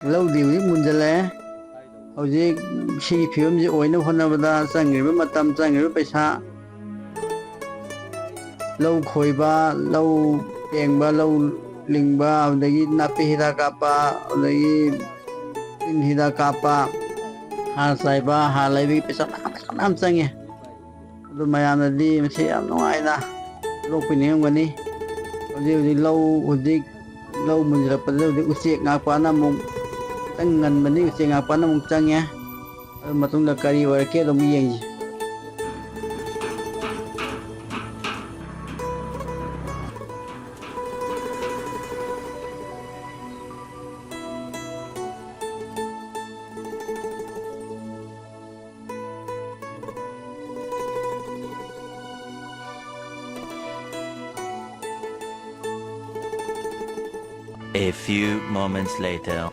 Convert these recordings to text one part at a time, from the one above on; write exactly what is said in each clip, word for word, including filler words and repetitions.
ꯂꯧꯗꯤ ꯍꯧꯖꯤꯛ ꯃꯨꯟꯖꯜꯂꯛꯑꯦ꯫ ꯍꯧꯖꯤꯛ ꯁꯤꯒꯤ ꯐꯤꯕꯝꯁꯤ ꯑꯣꯏꯅꯕ ꯍꯣꯠꯅꯕꯗ ꯆꯪꯈ꯭ꯔꯤꯕ ꯃꯇꯝ, ꯆꯪꯈ꯭ꯔꯤꯕ ꯄꯩꯁꯥ, ꯂꯧ ꯈꯣꯏꯕ, ꯂꯧ ꯄꯦꯡꯕ, ꯂꯧ ꯂꯤꯡꯕ, ꯑꯗꯨꯗꯒꯤ ꯅꯥꯄꯤ ꯍꯤꯗꯥꯛ ꯀꯥꯞꯄ, ꯑꯗꯨꯗꯒꯤ ꯇꯤꯟ ꯍꯤꯗꯥꯛ ꯀꯥꯞꯄ, ꯍꯥꯔ ꯆꯥꯏꯕ, ꯍꯥꯔ ꯂꯩꯕꯒꯤ ꯄꯩꯁꯥ ꯃꯌꯥꯝ, ꯄꯩꯁꯥ ꯃꯌꯥꯝ ꯆꯪꯉꯦ꯫ ꯑꯗꯨ ꯃꯌꯥꯝꯅꯗꯤ ꯃꯁꯤ ꯌꯥꯝ ꯅꯨꯡꯉꯥꯏꯅ ꯂꯣꯛꯄꯤꯅꯤꯡꯉꯝꯒꯅꯤ꯫ ꯍꯧꯖꯤꯛ ꯍꯧꯖꯤꯛ ꯂꯧ, ꯍꯧꯖꯤꯛ ꯂꯧ ꯃꯨꯟꯖꯜꯂꯛꯄꯗ ꯍꯧꯖꯤꯛ ꯎꯆꯦꯛ ꯉꯥꯛꯄꯅ ꯑꯃꯨꯛ, ꯈꯤꯇꯪ ꯉꯟꯕꯅꯤ, ꯎꯆꯦꯛ ꯉꯥꯛꯄꯅ ꯑꯃꯨꯛ ꯆꯪꯉꯦ꯫ ꯑꯗꯨ ꯃꯇꯨꯡꯗ ꯀꯔꯤ ꯑꯣꯏꯔꯛꯀꯦ ꯑꯗꯨꯝ ꯌꯦꯡꯁꯤ꯫ A few moments later.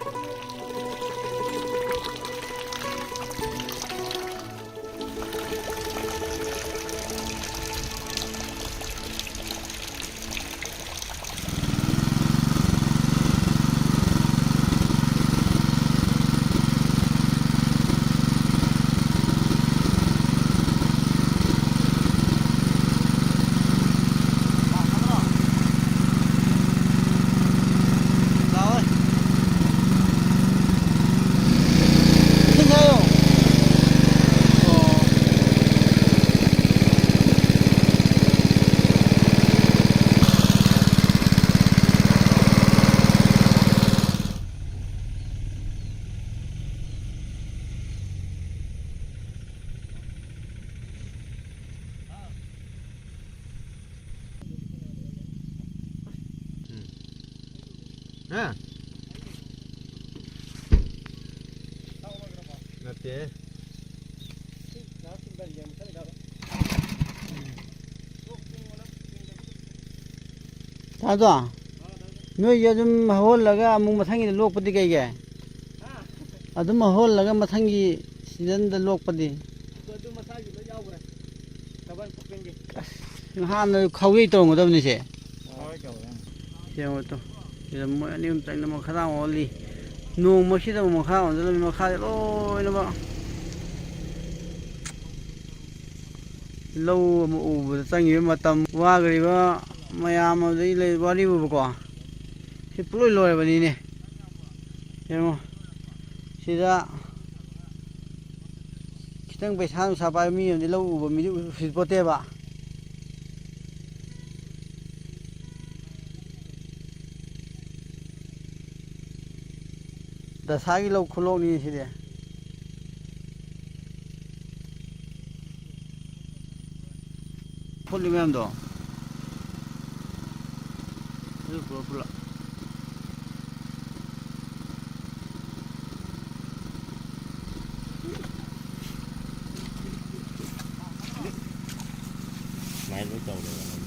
ꯍꯥ? ꯅꯠꯇꯦ꯫ ꯇꯥꯗꯣ? ꯅꯣꯏꯁꯦ ꯑꯗꯨꯝ ꯍꯧꯍꯜꯂꯒ ꯑꯃꯨꯛ ꯃꯊꯪꯒꯤꯗ ꯂꯣꯛꯄꯗꯤ ꯀꯩꯒꯤ? ꯑꯗꯨꯝ ꯍꯧꯍꯜꯂꯒ ꯃꯊꯪꯒꯤ ꯁꯤꯖꯟꯗ ꯂꯣꯛꯄꯗꯤ? ꯑꯗꯨ ꯃꯁꯥꯒꯤ ꯂꯣꯏ ꯌꯥꯎꯈ꯭ꯔꯦ꯫ ꯗꯕꯜ ꯀ꯭ꯔꯣꯞꯄꯤꯡꯒꯤ꯫ ꯑꯁ, ꯍꯥꯟꯅ ꯈꯥꯎꯌꯩ ꯇꯧꯔꯝꯒꯗꯕꯅꯤꯁꯦ꯫ ꯍꯣꯏ, ꯇꯧꯔꯦ꯫ ꯌꯦꯡꯉꯣ ꯇꯨ꯫ ꯁꯤꯗ ꯃꯣꯏ ꯑꯅꯤ ꯑꯍꯨꯝ ꯆꯪꯗꯅ ꯃꯈꯥꯗꯥꯡ ꯑꯣꯜꯂꯤ꯫ ꯅꯣꯡꯃꯁꯤꯗ ꯑꯃꯨꯛ ꯃꯈꯥ ꯑꯣꯟꯁꯤꯜꯂꯝꯃꯤ, ꯃꯈꯥꯗ ꯂꯣꯏꯅꯃꯛ꯫ ꯂꯧ ꯑꯃ ꯎꯕꯗ ꯆꯪꯉꯤꯕ ꯃꯇꯝ, ꯋꯥꯈ꯭ꯔꯤꯕ ꯃꯌꯥꯝ, ꯑꯗꯩ ꯂꯩ ꯋꯥꯔꯤꯕꯨꯕꯀꯣ, ꯁꯤ ꯄꯨꯂꯣꯏ ꯂꯣꯏꯔꯕꯅꯤꯅꯦ꯫ ꯌꯦꯡꯉꯣ, ꯁꯤꯗ ꯈꯤꯇꯪ ꯄꯩꯁꯥ ꯅꯨꯡꯁꯥ ꯄꯥꯏꯕ ꯃꯤ ꯑꯃꯗꯤ ꯂꯧ ꯎꯕ ꯃꯤꯗꯤ ꯎꯁꯤꯠꯄꯣꯠꯇꯦꯕ꯫ ꯗꯁꯥꯒꯤ ꯂꯧ ꯈꯨꯂꯣꯛꯅꯤ ꯁꯤꯗꯤ꯫ ꯐꯨꯠꯂꯤ ꯃꯌꯥꯝꯗꯣ꯫ ꯑꯗꯨ ꯄꯨꯂꯞ ꯄꯨꯂꯞ꯫ ꯁꯨꯃꯥꯏꯅ ꯂꯣꯏ ꯇꯧꯔꯦꯕ ꯅꯪ꯫